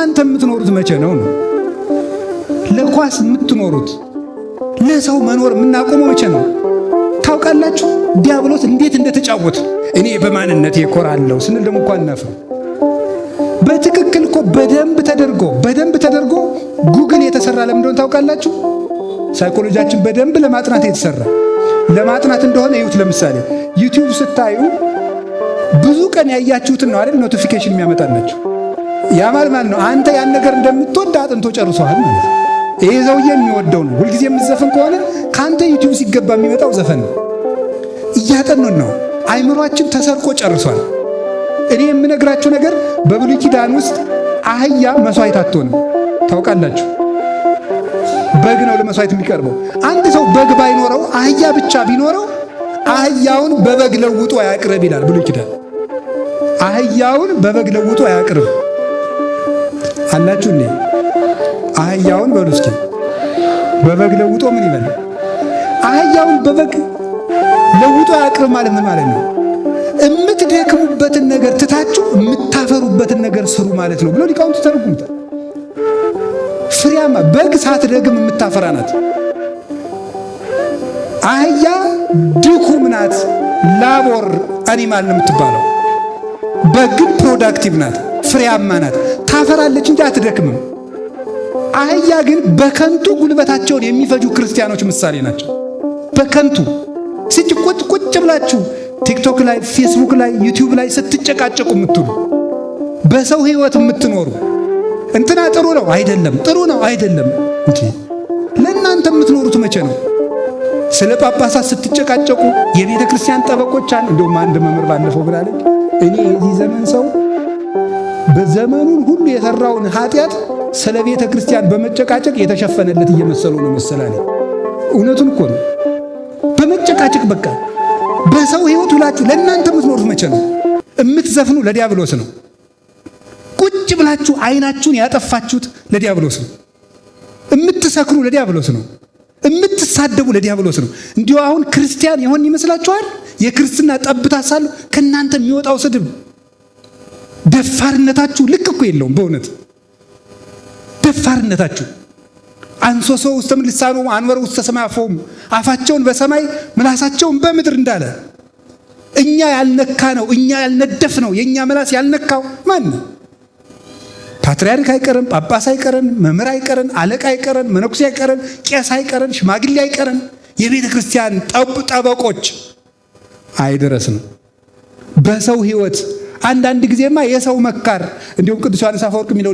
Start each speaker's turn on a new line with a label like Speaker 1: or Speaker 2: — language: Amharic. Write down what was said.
Speaker 1: ለእናንተ የምትኖሩት መቼ ነው ነው? ለኳስ የምትኖሩት፣ ለሰው መኖር የምናቆመው መቼ ነው? ታውቃላችሁ ዲያብሎስ እንዴት እንደተጫወተ። እኔ በማንነቴ እኮራለሁ ስንል ደግሞ እኮ አናፍርም። በትክክል እኮ በደንብ ተደርጎ ጉግል የተሰራ ለምን እንደሆነ ታውቃላችሁ? ሳይኮሎጂያችን በደንብ ለማጥናት የተሰራ፣ ለማጥናት እንደሆነ እዩት። ለምሳሌ YouTube ስታዩ ብዙ ቀን ያያችሁትን ነው አይደል notification የሚያመጣላችሁ? ያ ማለት ማለት ነው አንተ ያን ነገር እንደምትወድ አጥንቶ ጨርሷል ማለት ነው። ይሄ ሰውዬ የሚወደው ነው። ሁልጊዜ የምትዘፍን ከሆነ ከአንተ YouTube ሲገባ የሚመጣው ዘፈን ነው። እያጠኑን ነው። አይምሯችን ተሰርቆ ጨርሷል። እኔ የምነግራችሁ ነገር በብሉይ ኪዳን ውስጥ አህያ መስዋዕት አትሆንም። ታውቃላችሁ። በግ ነው ለመስዋዕት የሚቀርበው። አንድ ሰው በግ ባይኖረው አህያ ብቻ ቢኖረው አህያውን በበግ ለውጦ አያቅርብ ይላል ብሉይ ኪዳን። አህያውን በበግ ለውጦ አያቅርብ አላችሁ እንዴ? አህያውን በሉ እስኪ በበግ ለውጦ ምን ይበል? አህያውን በበግ ለውጦ አያቅርብ ማለት ምን ማለት ነው? የምትደክሙበትን ነገር ትታችሁ የምታፈሩበትን ነገር ስሩ ማለት ነው ብሎ ሊቃውንቱ ተርጉሙታል። ፍሬያማ በግ ሳትደግም የምታፈራ ናት። አህያ ድኩም ናት፣ labor animal ነው የምትባለው። በግ ግን productive ናት፣ ፍሬያማ ናት፣ ታፈራለች እንጂ አትደክምም። አህያ ግን በከንቱ ጉልበታቸውን የሚፈጁ ክርስቲያኖች ምሳሌ ናቸው። በከንቱ ቁጭ ቁጭ ብላችሁ TikTok ላይ፣ ፌስቡክ ላይ፣ YouTube ላይ ስትጨቃጨቁ የምትውሉ፣ በሰው ህይወት የምትኖሩ፣ እንትና ጥሩ ነው አይደለም፣ ጥሩ ነው አይደለም እንጂ ለእናንተ የምትኖሩት መቼ ነው? ስለ ጳጳሳት ስትጨቃጨቁ የቤተ ክርስቲያን ጠበቆች አሉ። እንደውም አንድ መምህር ባለፈው ብላለች፣ እኔ የዚህ ዘመን ሰው በዘመኑን ሁሉ የሰራውን ኃጢአት ስለ ቤተ ክርስቲያን በመጨቃጨቅ የተሸፈነለት እየመሰለው ነው መሰላለኝ። እውነቱን እኮ ነው። በመጨቃጨቅ በቃ በሰው ህይወት ውላችሁ ለእናንተ የምትኖሩት መቼ ነው? የምትዘፍኑ ለዲያብሎስ ነው። ቁጭ ብላችሁ አይናችሁን ያጠፋችሁት ለዲያብሎስ ነው። የምትሰክሩ ለዲያብሎስ ነው። የምትሳደቡ ለዲያብሎስ ነው። እንዲሁ አሁን ክርስቲያን የሆን ይመስላችኋል? የክርስትና ጠብታ ሳሉ ከእናንተ የሚወጣው ስድብ፣ ደፋርነታችሁ ልክ እኮ የለውም። በእውነት ደፋርነታችሁ አንሶሶ ውስተ ልሳኖሙ አንበሩ ውስተ ሰማይ አፎሙ፣ አፋቸውን በሰማይ ምላሳቸውን በምድር እንዳለ፣ እኛ ያልነካ ነው፣ እኛ ያልነደፍ ነው፣ የእኛ ምላስ ያልነካው ማን ነው? ፓትርያርክ አይቀረን፣ ጳጳስ አይቀረን፣ መምህር አይቀረን፣ አለቃ አይቀረን፣ መነኩሴ አይቀረን፣ ቄስ አይቀረን፣ ሽማግሌ አይቀረን፣ የቤተ ክርስቲያን ጠበቆች አይድረስ ነው። በሰው ህይወት አንዳንድ ጊዜማ የሰው መካር እንዲሁም ቅዱስ ዮሐንስ አፈወርቅ የሚለው